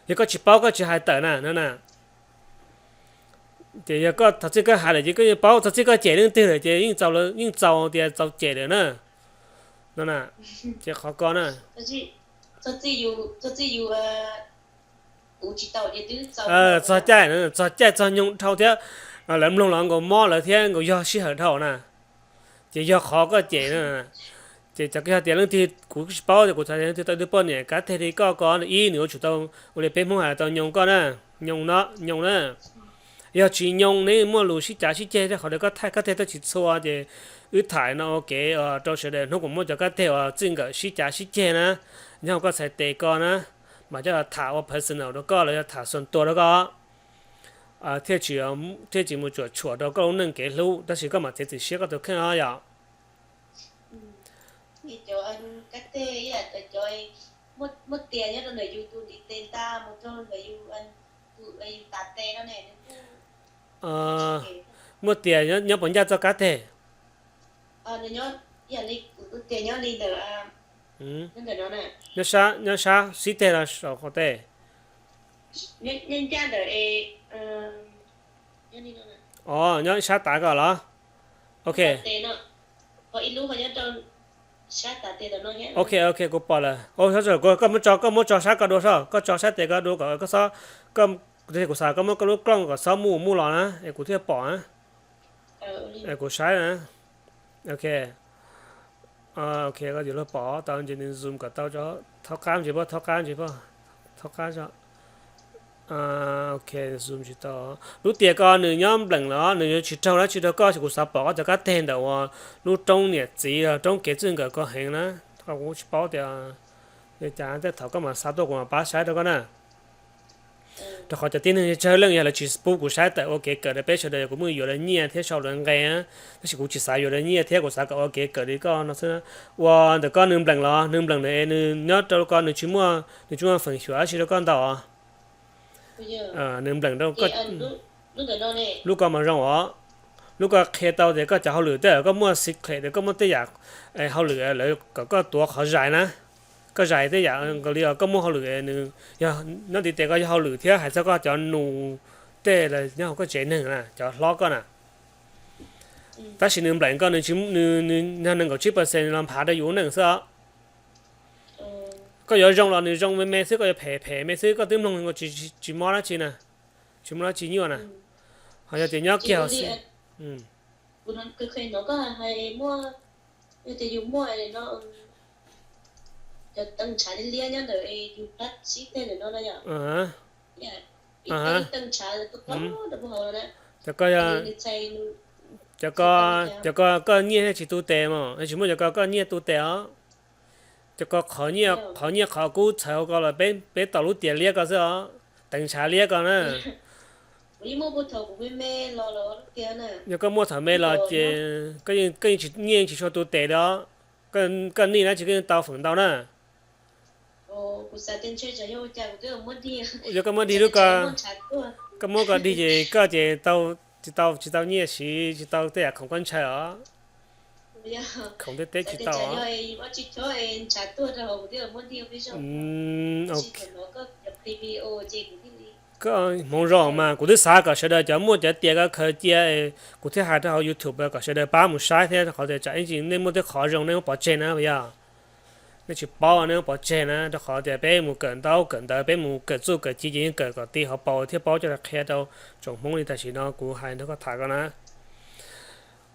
yog koj tsis paub koj tsis hais tawm na no na. Ces yog koj txog txij koj hais lawm ces koj yeej paub, txog txij koj cem leej twg lawm ces yeej txaus, yeej txaus tias txaus cem lawm na no na. Ces qhov ko na, txog caij, txog caij txog nyoog dhau thiab, lawv mloog los nkaus mob lawv thiab nkaus yog sij hawm dhau na. Ces yog qhov koj cem na. Ces cov koj yog tias leej twg kuv tsis paub tias kuv txhais leej twg tau ib tug poj niam kab teg li koj ko, ib nws ua tsum tau ua li peb Hmoob hais tau nyoo koj na, nyoo no, nyoo na. Yog tsis nyoo neb muaj lus sib cav sib ceg rau qhov tias koj thaij kab teg tau tsis txhua ces wb tham no ua kev rau sawv daws hnub kuv muaj cov kab teg uas txij nkawm sib cav sib ceg na, nyob hauv koj txhais tes ko na, mas coj los tham ua personal rau koj los yog tham xuas tua rau koj, thiaj tsis, thiaj tsis mus cuam tshuam rau koj lub neej kev hlub, tab sis koj mam txiav txim siab koj tus kheej os yom. Muaj tias nyob puas ncaj txoj kab teg? Nyob sab, nyob sab xib teg los saum qhov teg? Os, nyob ib sab tav ko los? Ok. Ok, ok, kuv pom lawm. Koj muab tso, koj muab tso sab ko dua soj, koj tso sab tes ko dua kom koj xob, kuv xav koj muab koj lub klooj kom xob mus mus los na es kuv thiaj pom na. Kuv saib na. Ok. Ok, koj yuav luag pom tau ces nws zoom kom tau, thaub qab ntsis pab, thaub qab ntsis pab, thaub qab tso. Ok, zoom tsis tau. Lub tias ko nws nyob npleem los nws yuav tsis raug dab tsi rau koj, ces kuv xav pom koj cov kab teg ntawm uas lub roob niam txiv los roob kev txij nkawm ko heev na. Kuv tsis paub tias li cas, tej thaum koj mam xa tuaj kuv mam pab saib rau koj na. Rau qhov cov tib neeg tsawg leej yog lawv tsis pub kuv saib tawm ua kev kawm rau peb sawv daws, kuv muaj yuav lawv nyiaj thiab sau lawv nqe, tab sis kuv tsis xav yuav lawv nyiaj thiab kuv xav kom ua kev kawm li koj no xwb. Ua ntawm koj nws npleem los? Nws npleem ntawm es nws nyob rau koj, nws tsis muaj, nws tsis muaj feem xyuam dab tsi rau koj ntau os. Nws npleem rau koj. Lub ko mas zoo os. Lub ko qhia tau tias koj cov hauj lwm tej zaum koj muaj secret, koj muaj tej yam hauj lwm lawv kom koj tuav qhov zais na. Koj zais tej yam nkaus li os, koj muaj hauj lwm, nws yog nyob ntiv tes koj yog hauj lwm thiab hais txog koj cov nus tej los nyob hauv koj tsev neeg na, cov hlob koj na. Tab sis nws npleem koj, nws, nws yog nees nkaum tsib percent los nphav rau yus lub neej xwb os. Koj yuav zoo los nws zoo me me xwb, koj yuav phem phem me xwb, koj twb mloog nkaus tsis mob dab tsi na, tsis muaj dab tsi nyuaj na. Ho yog tias nyob kiag hauv xwb. Cov ko, cov ko koj nyiaj thiaj tsis tu tes mos, tsis muaj cov ko koj nyiaj thiaj tsis tu tes os. Cov ko qhov nyiaj, qhov nyiaj qhov kub txhawv hauv ko los peb, peb tau lub tias liab ko xwb os, teev ntshav liab ko na. Yog koj muaj thaum me los ces koj yeej, koj yeej tsis, nyiaj yeej tsis tshua tu tes li os. Koj nij dab tsi koj yeej tau feem ntau na. Yog koj muab dig lub ko, koj muab ko dig ces koj ces tau, tsis tau, tsis tau nyiaj siv, tsis tau tej yam khoom koj ntshaw os. Khoom tej teb tsis tau os. Koj hmoov zoo mas kuv twb xav kom sawv daws cov muaj cov tias ko khaws cia, kuv thiaj hais rau hauv YouTube kom sawv daws pab mus saib thiab, rau qhov tias tsam ib ntsis nej muaj tej qhov zoo nej muab pov tseg na, yog nej tsis paub nej muab pov tseg na, rau qhov tias peb mus kawm ntaub kawm ntawv, peb mus kawm txuj kawm ci ces yeej kawm kom ti hauv paus thiaj paub coj los qhia rau tsoom Hmoob li tam sim no kuv hais nrog koj tham ko na.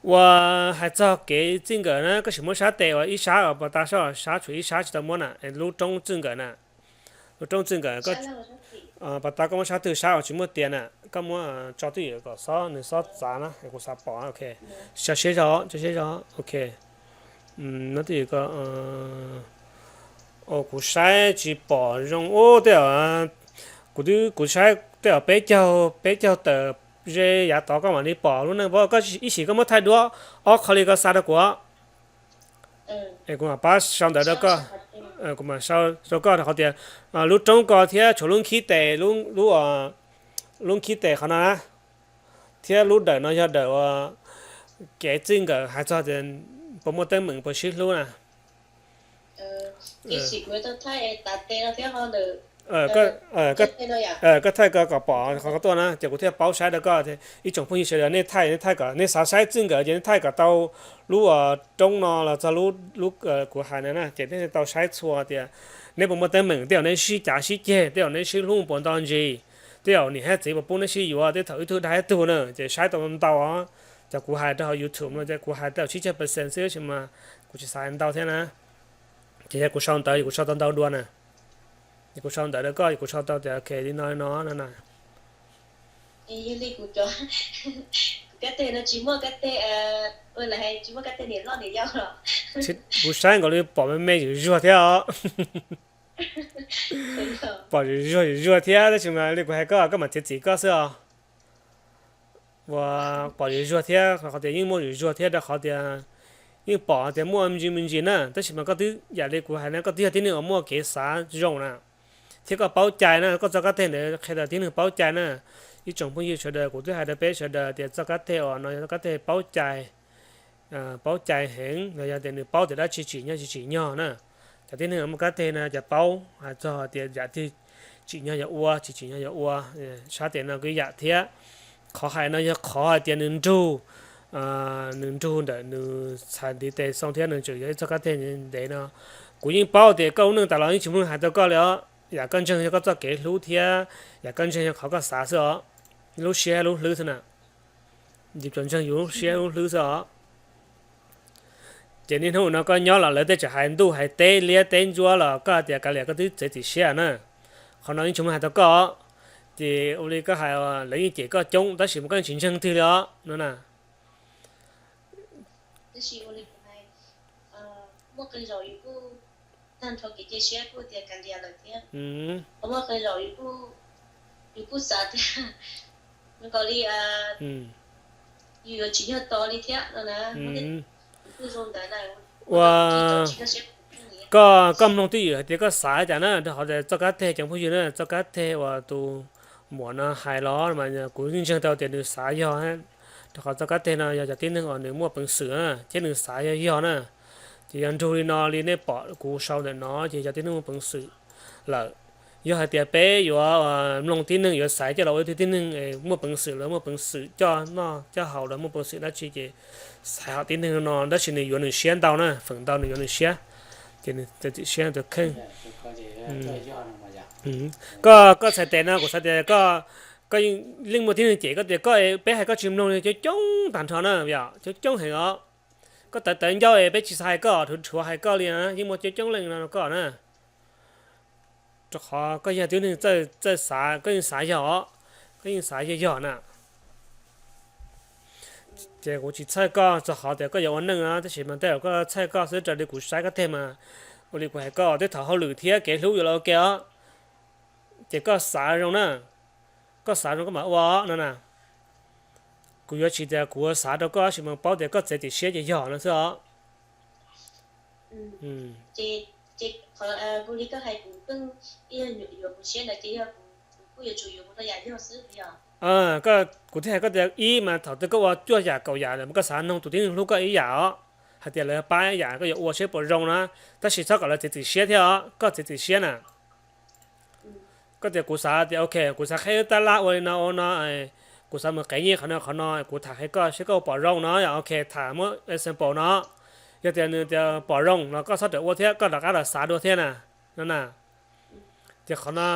Uas hais txog kev txij nkawm na, koj sim muab sab tes uas ib sab uas pas tas sab, sab tshuav ib sab tsis tau muab na, lub roob txij nkawm na. Lub roob txij nkawm, pas tas koj muab sab twg sab uas tsis muaj tias na, koj muab tso twj ywm kom xob, nws xob txav na, kuv xav pom. Ok, tso siab zog, tso siab zog. Ok, no twj ywm ko, kuv saib tsis pom zoo ub tej zaum. Kuv twb kuv saib tej zaum peb caug peb caug tawm ze yav tod koj mam li pom lub neej paub koj ib sim koj muab thaij duab ob qho li koj xa rau kuv. Es kuv mam pab sau ntawv rau koj. Kuv mam sau rau koj rau qhov tias lub roob ko thiab tshuav lub nkhib tes, lub nkhib tes qhov no na, thiab lub dawm no yog dawm uas kev txij nkawm hais txog tias puas muaj teeb meem puas sib hlub na. Koj thaij ko kom pom qhov ko tuaj na ces kuv thiaj paub saib rau koj. Ib tsoom phooj ywg sawv daws nej thaij nej thaij kom nej xav saib txij nkawm ces nej thaij kom tau lub roob no los txog lub kuv hais no na ces nej tau saib txhua tias neb puas muaj teeb meem, tej zaum neb sib cav sib ceg, tej zaum neb sib hlub puas nto ntsis, tej zaum niam thiab txiv puas pub neb sib yuav, tej thaum ib tug dag ib tug na ces saib tau ntau. Cov kuv hais rau hauv YouTube no ces kuv hais tau tsib caug percent xwb tab sis mas kuv tsis xav hais ntau thiab na. Ces yog kuv sau ntawv kuv sau tau ntau dua na. Kuv sau ntawv rau koj kuv sau tau tias ok li no no no na. Kuv saib nkaus li pom me me zuj zuag thiab os. Pom zuj zuag zuj zuag thiab tab sis mas li kuv hais koj koj mam txiav txim koj xwb os. Uas pom zuj zuag thiab qhov tias yeej muaj zuj zuag thiab rau qhov tias yeej pom tias muaj me ntsis me ntsis na tab sis mas koj twb yam li kuv hais na koj twb yog tib neeg uas muaj kev xav zoo na thiab koj paub cai na, koj txoj kab teg ntawd qhia tau tib neeg paub cai na. Ib tsoom phooj ywg sawv daws kuv twb hais rau peb sawv daws tias txoj kab teg uas no yog txoj kab teg paub cai, paub cai heev los yog tias nws paub tias dab tsi tsim nyog tsis tsim nyog na. Cov tib neeg muaj kab teg no cov paub hais txog tias yam twg tsim nyog yog ua, tsis tsim nyog yog ua. Sab tes no kuj yam thiab. Qhov hais no yog qhov hais tias nws nrug, nws nrug ntawm nws txhais ntiv tes xoo thiab nws tseem yog ib txoj kab teg ntev no. Kuv yeej paub tias koj lub neej tas los yeej tsis muaj neeg hais tau koj li os. Yam koj ntseeg yog koj txoj kev hlub thiab yam koj ntseeg yog qhov koj xav xwb os. Lub siab lub hlwb xwb na. Yus tsuas ntseeg yus lub siab lub hlwb xwb os. Ces niaj hnub no koj nyob los lawv tej tseem hais ntuj hais teb liab teb ntsuab los koj hais tias kav liam koj twb txiav txim siab na. Qhov no yeej tsis muaj hais tau koj. Ces ua li koj hais lawv yeej cem koj coob tab sis mas koj yeej tsis ntseeg twg li os no na. Ua koj, koj mloog twj ywm hais tias koj xav cas na, rau qhov tias txoj kab teg cov phooj ywg na, txoj kab teg uas tus muam no hais los mas kuv yeej ntseeg tau tias nws xav yog, rau qhov txoj kab teg no yog cov tib neeg uas nws muaj peev xwm na thiab nws xav yog yog na. Ces yog nrug li no li nej pom kuv sau ntawm no ces yog tib neeg muaj peev xwm lawm. Yog hais tias peb yuav mloog tib neeg yuav xaiv coj los ua ib tug tib neeg muaj peev xwm los muaj peev xwm coj noj coj haus los muaj peev xwm dab tsi ces xaiv hom tib neeg no tab sis nws yuav nws siab ntau na, feem ntau nws yuav nws siab. Ces nws txiav txim siab tus kheej. Koj, koj txhais tes no kuv xav tias koj, koj yeej muaj tib neeg cem koj tias koj, peb hais koj tsis mloog li coob coob tag nrho na, yom, coob coob heev os. Koj tawv tawv ncauj es peb tsis xav hais koj, rhuav rhuav hais koj li na, yeej muaj coob coob leej no rau koj na. Rau qhov koj yog tib neeg txawj xav, koj yeej xav yog os, koj yeej xav yog yog na. Ces kuv tsis txhawj koj txog qhov tias koj yuav ua neej no tab sis mas tej zaum koj txhawj koj xwb raws li kuv saib koj teg mas ua li kuv hais koj tej thaum hauj lwm thiab kev hlub yuav los ua ke os. Ces koj xav zoo na, koj xav zoo koj mam ua no na. Kuv yuav tsis tias kuv xav rau koj tab sis mas paub tias koj txiav txim siab ces yog no xwb os. Kuv thiaj hais koj tias ib mas thaum twg koj ua cuaj yam kaum yam lawm mas koj xav noog tus tib neeg hlub koj ib yam os, hais tias lawv pab ib yam koj yuav ua seb puas zoo na, tab sis txhob kom lawv txiav txim siab thiab os, koj txiav txim siab na. Koj tias kuv xav tias ok kuv xav qhib tab laj ua li no ua no, kuv xav mus qev nyiaj qhov no qhov no, kuv tham qhia koj seb koj pom zoo no, ok tham muab example no. Yog tias nws tias pom zoo los koj txhob rawm ua thiab koj rov qab los xav dua thiab na, no na. Ces qhov no,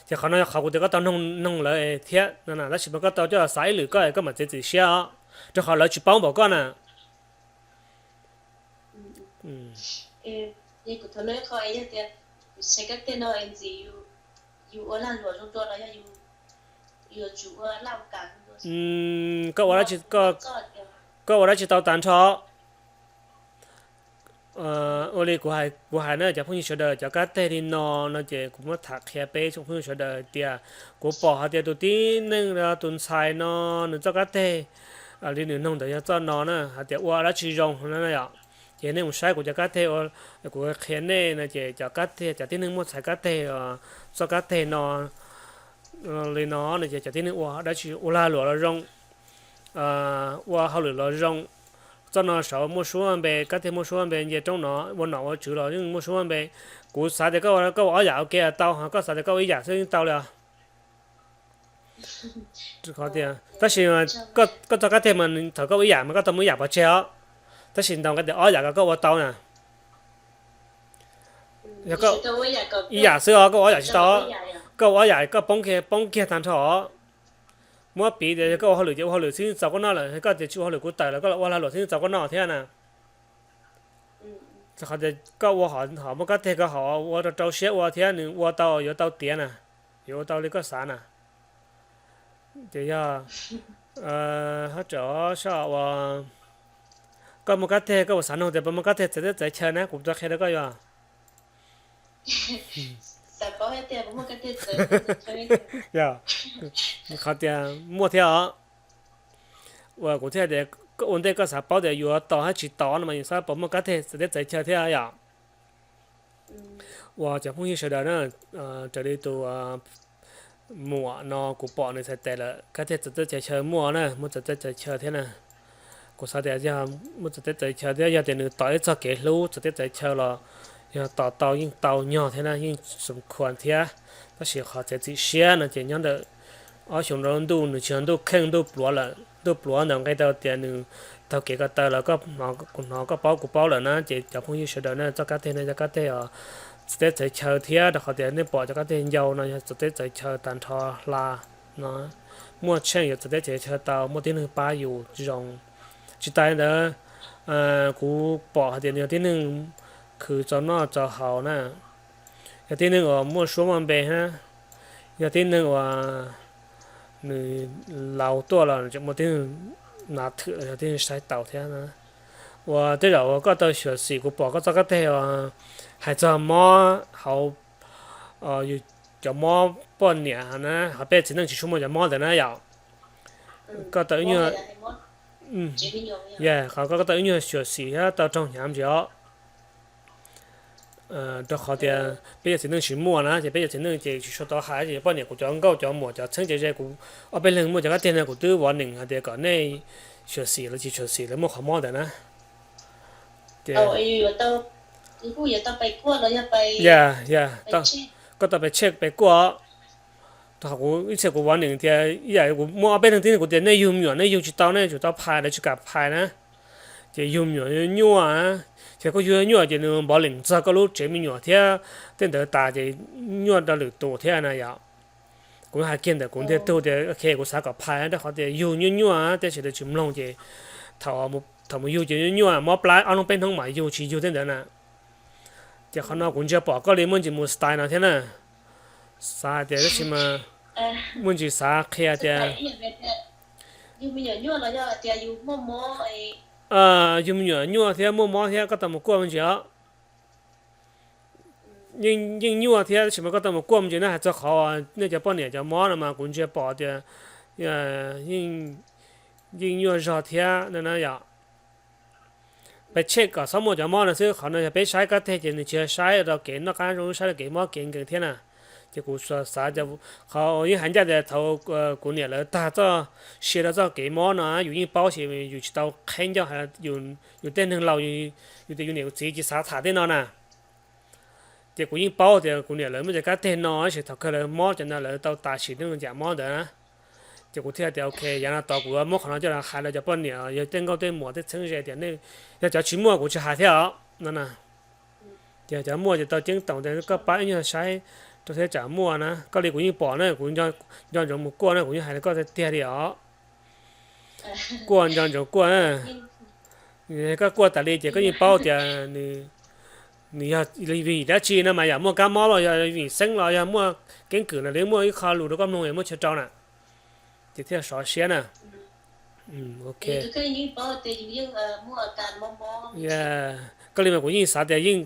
ces qhov no yog qhov kuv tias koj tau noog lawv thiab no na, tab sis mas koj tau coj los xav ib lwm koj, koj mam txiav txim siab os, rau qhov lawv tsis paub npaum koj na. Koj ua dab tsi tau tag nrho? Ua li kuv hais, kuv hais na cov phooj ywg sawv daws, cov kab teg li no no ces kuv muab tham qhia peb tsoom phooj ywg sawv daws hais tias kuv pom hais tias tus tib neeg, tus ntxhais no nws txoj kab teg li nws noog ntawd yog txoj no na, hais tias ua dab tsi zoo no yom. Ces nej mus saib kuv cov kab teg, kuv qhia nej no ces cov kab teg, cov tib neeg muaj txhais kab teg, txoj kab teg no li no no ces cov tib neeg ua dab tsi, ua lag luam los zoo, ua hauj lwm los zoo. Txoj no saud muaj suab npe, kab teg muaj suab npe, nce roob no ua nom ua tswv los yeej muaj suab npe. Kuv xav tias koj ua, koj ua ob yam ua ke tau, ho koj xav tias koj ua ib yam xwb yeej tau li os. Tab sis koj txoj kab teg mas thaum koj ua ib yam mas koj tau muaj ib yam pov tseg os. Tab sis ntaus nqe tias ob yam ko koj ua tau na. Yog koj ib yam xwb os, koj ua ob yam tsis tau os. Koj ua ob yam koj poob kiag, poob kiag tag nrho os. Muab piv tias yog koj ua hauj lwm ces ua hauj lwm xwb yeej txaus koj noj lawm, koj tias tsis ua hauj lwm kuv tawm lawm koj los ua lag luam xwb yeej txaus koj noj thiab na. Qhov tias koj ua hom muaj kab teg koj ho ua rau rau siab ua thiab nws ua tau yuav tau tiav na, yuav ua tau li koj xav na. Ces yog hab tawm soj ua koj muaj kab teg koj puas xav noog tias puas muaj kab teg txawv teb txawv chaw na, kuv tau qhia rau koj yuav. Yog, qhov tias muaj thiab os. Uas kuv thiaj tias koj ua ntej koj xav paub tias yuav tau hab tsis tau no mas yus xav puas muaj kab teg txawv teb txawv chaw thiab yom. Uas cov phooj ywg sawv daws na, raws li tus muam no kuv pom nws txhais tes lawm, kab teg txawv teb txawv chaw muaj na, muaj txawv teb txawv chaw thiab na. Kuv xav tias yog muaj txawv teb txawv chaw thiab yog tias nws tos ib txoj kev hlub txawv teb txawv chaw los yog tos tau yeej tau nyog thiab na, yeej xum khuas thiab. Tab sis qhov txav txim siab no ces nyob ntawm ob xyoos rau ntuj nws tsis yog ntuj kheej ntuj pluav lawm, ntuj pluav ntawd nqe tau tias nws taug kev ko taw los kuv hnov koj paub kuv paub lawm na, ces cov phooj ywg sawv daws na txoj kab teg no yog kab teg os txawv teb txawv chaw thiab rau qhov tias nej pom cov kab teg ncau no yog txawv teb txawv chaw tag nrho hla no, muaj tsheej yuav txawv teb txawv chaw tau muaj tib neeg pab yus zoo. Tsis tas li ntawd, kuv pom hais tias nws yog tib neeg khwv txaus noj txaus haus na, yog tib neeg uas muaj suab muaj npe hab, yog tib neeg uas nws laus tuaj los tseem muaj tib neeg nav thwm los yog tib neeg saib taus thiab na. Uas tej zaum uas koj tau xyuam xim kuv pom koj txoj kab teg uas hais txog mob hauv, yus cov mob poj niam na, ho peb txiv neej tsis tshua muaj cov mob ntawd na yom. Koj tau ib nyuag, yog qhov koj tau ib nyuag xyuam xim thiab tau raug hnyav ntsis os. Rau qhov tias peb cov txiv neej tsis muaj na, ces peb cov txiv neej ces tsis tshua tau hais, ces poj niam kuv cov nkauj cov muam cov txheeb cov ze kuv ob peb leeg muaj cov kab teg no kuv twb warning hais tias kom nej xyuam xim los tsis xyuam xim lawv muaj qhov mob ntawd na. Ces yog, yog, koj tau pes tshem pes kuaj. Rau qhov kuv ib txhia kuv warning tias ib yam kuv muaj ob peb leeg tib neeg kuv tias nej yug me nyuam nej yug tsis tau, nej tsum tau phais, lawv tsis kam phais na. Ces yug me nyuam nyuaj, ces koj yug nyuaj ces nws npov leem txog koj lub tsev me nyuam thiab tej ntawd tas ces nyuaj rau lwm tus thiab na yom. Kuv hais kiag ntawm kuv ntiag tug tias kuv xav kom phais rau qhov tias yug nyuaj nyuaj tej sawv daws tsis mloog ces thaum mus yug ces nyuaj nyuaj mob plab ob hnub peb hnub mam yug, tsis yug tej ntawd na. Ces qhov no kuv ntsia pom koj li muaj ntsis mus style no thiab na. Xav hais tias tab sis mas muaj ntsis xav qhia tias yug me nyuam nyuaj thiab muaj mob thiab koj tau mus kuaj me ntsis os. Yeej nyuaj thiab tab sis mas koj tau mus kuaj me ntsis na, hais txog qhov nej cov poj niam cov mob no mas kuv ntsia pom tias yeej nyuaj zog thiab na yom. Peb tshej kom txhob muaj cov mob no xwb, qhov no yog peb saib kab teg ces nws tsis yog saib rau kev noj qab zoo, saib rau kev mob kev nkeeg thiab na. Ces kuv xav tias qhov yeej hais ncaj tias thaum kuv niam lawv tag txoj sia rau txoj kev mob no yus yeej paub ces yus tsis tau qheb ncauj hais, yus tej neeg laus, yus tias yus niam yus txiv tsis xav tham tej no na. Ces kuv yeej paub tias kuv niam lawv muaj cov kab teg no tab sis thaum kawg lawv mob cov ntawd lawv tau tas sim neej yam mob ntawd na. Ces kuv thiaj tias ok, yav no tod kuv muab qhov no coj los hais rau cov poj niam yog tej nkauj tej muam tej txheeb ze tias nej yog cov tsis muaj kuv tsis hais thiab os no na. Ces cov muaj ces tau ceeb toom tias koj pab ib nyuag saib rau thiab tsam muaj na. Koj li kuv yeej pom na, kuv nco ntsoov mus kuaj na, kuv yeej hais rau koj tiag tiag li os. Kuaj nco ntsoov kuaj na. Koj kuaj tas li ces koj yeej paub tias nws yog vim dab tsi no mas yam muaj kab mob los yog vim xeeb los yog muaj keeb kwm na, li muaj ib qho lus rau koj mloog es muaj chaw rau na. Ces thiaj sov siab na. Ok. Koj li mas kuv yeej xav tias yeej,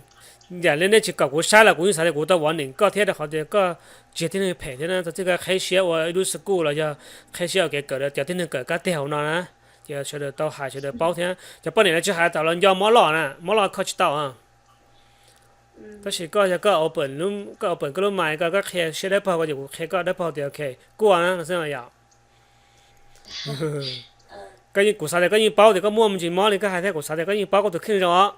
yam li nej tsis kom kuv saib los kuv yeej xav tias kuv tau vov neem koj thiab, rau qhov tias koj tsis yog tib neeg phem thiab na, tau txij koj qheb siab ua ib lub school los yog qheb siab ua kev kawm rau cov tib neeg kawm kab teg hauv no na. Ces sawv daws tau hais sawv daws paub thiab, cov poj niam no tsis hais tau los nco mob loj na, mob loj kho tsis tau. Tab sis koj yog koj open, koj open koj lub mind, koj, koj qhia siab dawb paug, koj ces kuv qhia koj dawb paug tias ok, kuaj na no xwb yom. Koj yeej, kuv xav tias koj yeej paub tias koj muaj me ntsis mob li koj hais thiab, kuv xav tias koj yeej paub koj tus kheej zoo os.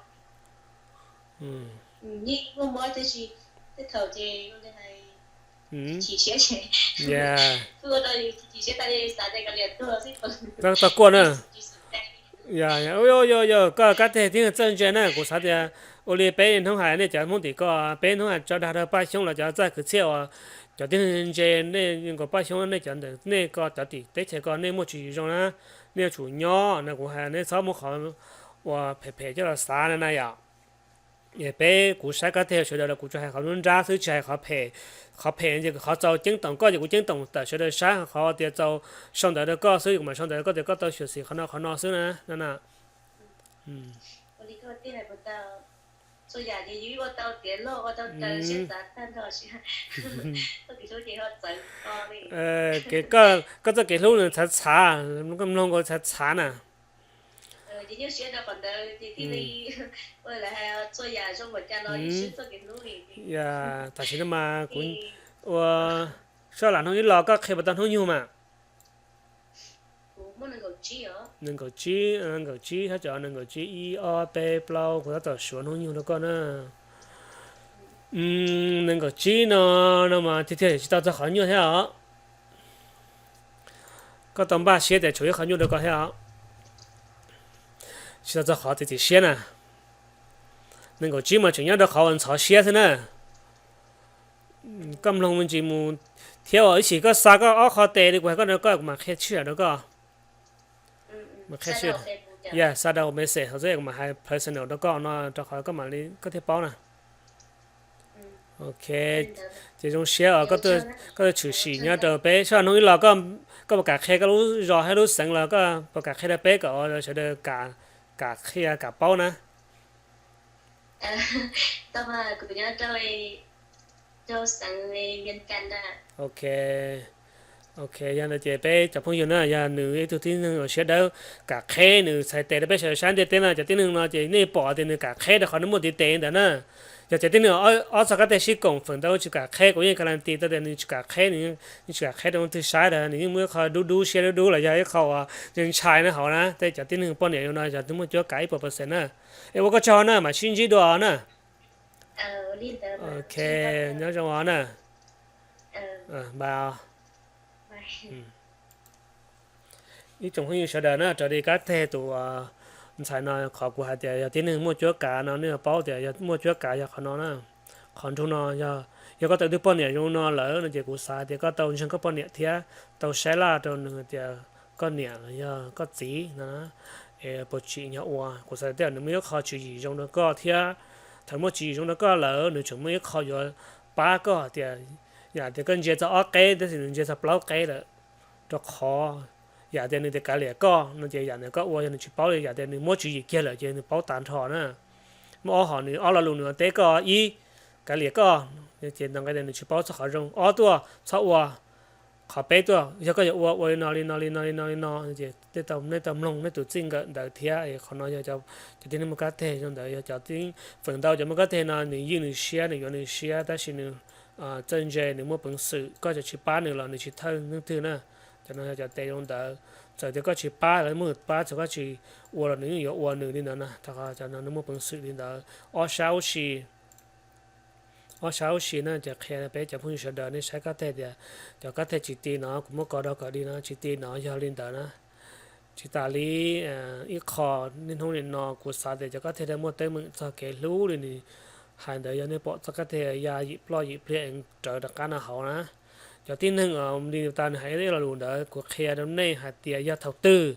Tau kuaj na. Yog, yog, yog, koj kab teg tib neeg txawj ntse na, kuv xav tias ua li peb hnub hais nej cov Hmoob tim ko, peb hnub hais tso dag rau Paj Xyoob los cov txaj kwv txhiaj uas cov tib neeg ntse, nej nkaus Paj Xyoob, nej cov ntawm nej ko cov tim teb chaws ko nej muaj tswv yim zoo na, nej yuav tsum nyob no, kuv hais nej txhob muab qhov uas phem phem coj los xav na na yom. Peb, kuv saib kab teg sawv daws los kuv tsuas hais qhov nruab nrab xwb, tsis hais qhov phem. Qhov phem ces qhov txaus ceeb toom koj ces kuv ceeb toom tawm sawv daws saib, qhov tias txaus sau ntawv rau koj xwb kuv mam sau ntawv rau koj tias koj tau xyuam xim qhov no qhov no xwb na. Koj txoj kev hlub nws txhav txhav, koj mloog nkaus txhav txhav na. Tam sim no mas kuv ua soj lam hnub ib los koj qhia puas tau hnub nyoog mas? Nees nkaum tsib, nees nkaum tsib, sab cov nees nkaum tsib, ib ob peb plaub, kuv tab tom suav hnub nyoog rau koj na. Nees nkaum tsib no, no mas tiag tiag tsis tau txog qhov nyuaj thiab os. Koj tau npaj siab tias tshuav ib qho nyuaj rau koj thiab os. Tsis tau txog qhov txiav txim siab na. Nees nkaum tsib mas tseem nyob rau qhov uas ntxhov siab xwb na. Koj mloog me ntsis mus thiab uas ib sim koj xa koj ob qho tes li kuv hais koj no, koj kuv mam qhia tshwm rau koj. Mam qhia tshwm, yog xa rau message hauv xwb, kuv mam hais personal rau koj no rau qhov koj mam li koj thiaj paub na. Ok, ces zoo siab os, koj tuaj tshwm sim nyob rau peb sab hnub ib los, koj puas kam qhia koj lub zos thiab lub xeev los koj puas kam qhia rau peb kom sawv daws kam qhia kam paub na? Ok, ok, yog ntawd ces peb cov phooj ywg na, yog nws ib tug tib neeg uas siab dawb kam qheb nws txhais tes rau peb sawv daws saib ntiaj teb no, cov tib neeg no ces nej pom tias nws kam qheb rau qhov nws muaj ntiv tes ntawd na. Yog cov tib neeg ob txoj kab teg sib koom feem ntau tsis kam qheb, kuv yeej guarantee tau tias nws tsis kam qheb, nws tsis kam qheb rau leej twg saib, nws yeej muaj ib qho dub dub siab dub dub los yog ib qho uas ntshai na hauv na. Tej cov tib neeg poj niam no yog twb muaj cuab kav ib puas percent na. Es ua koj tsaug na, mam sib ntsib dua na. Ok, nyob zoo os na. Bye. Ib tsoom phooj ywg sawv daws na, raws li kab teg tus ntxhais no, qhov kuv hais tias yog tib neeg muaj cuab kav no nej yuav paub tias yog muaj cuab kav yog qhov no na. Qhov nrug no yog, yog koj tau tus poj niam zoo no lawm no ces kuv xav tias koj tau ntseeg koj poj niam thiab tau saib laj rau nws tias koj niam los yog koj txiv no es puas tsim nyog ua. Kuv xav tias tej zaum nws muaj ib qho tswv yim zoo rau koj thiab. Thaum muaj tswv yim zoo rau koj lawm nws tseem muaj ib qho yuav pab koj tias yam tias koj ntsia txog ob qeb tab sis nws ntsia txog plaub qeb lawm. Rau qhov yam tias nws tias kav liam koj no ces yam ntawd koj ua yog nws tsis paub li, yam tias nws muab tswv yim kiag lawm ces nws paub tag nrho na. Muaj ob hom nws ob lo lus nws teb koj, ib, kav liam koj, ces ntawd nqe tias nws tsis paub txog qhov zoo. Ob tuaj txhob ua, qhov peb tuaj yog koj yuav ua, ua li no li no li no li no li no ces nej tau mloog nej tus txij nkawm ntawd thiab. Qhov no yog cov tib neeg muaj kab teg zoo ntawd, yog cov tib, feem ntau cov muaj kab teg no nws ywj nws siab nws yuav nws siab tab sis nws txawj ntse nws muaj peev xwm, koj tsis pab nws los nws tsis thawj leej twg na. Cov no yog cov tes zoo ntawd, txawm tias koj tsis pab los muaj pab, txawm koj tsis ua los nws yeej yuav ua nws li ntawd na. Rau qhov cov no nws muaj peev xwm li ntawd. Ob sab huv si, ob sab huv si na ces qhia peb cov phooj ywg sawv daws nej saib kab teg tias cov kab teg tsis ti no kuv muab kov rau kom di no, tsis ti no yog li ntawd na. Tsis tas li ib qho, niaj hnub nim no kuv xav tias cov kab teg muaj teeb meem txog kev hlub li nws hais ntawd, yog nej pom txoj kab teg ya yim ploj yim pliag rawv rov qab no hauv na. Cov tib neeg li tas nws hais ib lo lus ntawd kuv qhia rau nej hais tias yog thaum twg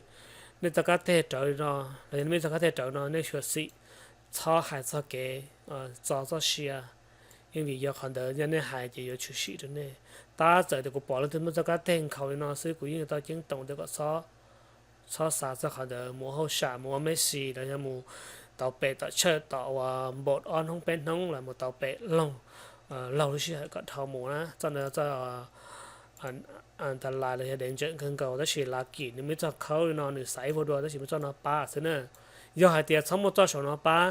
nej txoj kab teg rawv no, los yog nej txoj kab teg rawv no nej xyuam xim txhob hais txog kev txo txoj sia. Yeej vim yog qhov ntawd yog nej hais ces yuav tshwm sim rau nej. Tab txawm tias kuv pom leej twg muaj txoj kab teg nkhaus li no xwb kuv yeej tau ceeb toom tias kom txhob txhob xav txog qhov ntawd, mus hauj sam, mus ua meb si los yog mus tau pem tom church tom uas npaum ob hnub peb hnub los mus tau pem laug, laug lub sij hawm kom dhau mus na. Txoj ntawd txoj tas lais los yog dev ntseem kawg nkaus, tab sis lav kim nws muaj txoj khaub li no nws xaiv ib vuag dua tab sis muaj txoj no pab xwb na. Yog hais tias txhob muaj txoj saum no pab,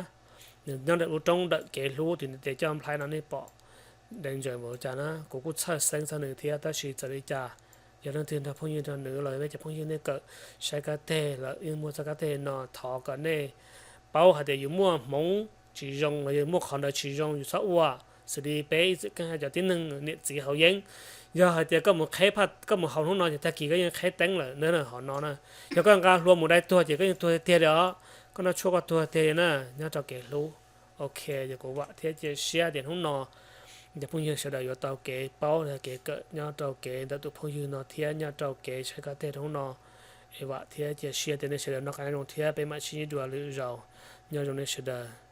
nws nyob ntawm lub roob ntawm kev hlub tim nws tes coj nplhaib no nej pom dev ntseem npaum cas na. Kuv kuj txhawj xeeb txog nws thiab tab sis txawm li cas yog leej twg nrog phooj ywg nrog nws los nej cov phooj ywg nej kawm saib kab teg lawm yeej muaj txoj kab teg no thov kom nej paub hais tias yus muaj hmoov tsis zoo los yog muaj qhov ntawd tsis zoo yus txhob ua. Xws li peb ib txwm keej hais cov tib neeg niam txiv haus yeeb, yog hais tias koj mus qheb, koj mus haus hnub no ces tag kis koj yeej qheb teeb lawm na, hom no na. Yog koj nqa hlua mus dai tuag ces koj yeej tuag tiag tiag li os, koj noj tshuaj koj tuag tiag li na, nyob rau kev hlub. Ok, yog kuv vam thiab cia siab tias hnub no cov phooj ywg sawv daws yuav tau kev paub los kev kawm nyob rau kev ntawm tus phooj ywg no thiab nyob rau kev saib kab teg hnub no. Es vam thiab cia siab tias nej sawv daws noj qab nyob zoo thiab peb mam sib ntsib dua lwm zaus. Nyob zoo nej sawv daws.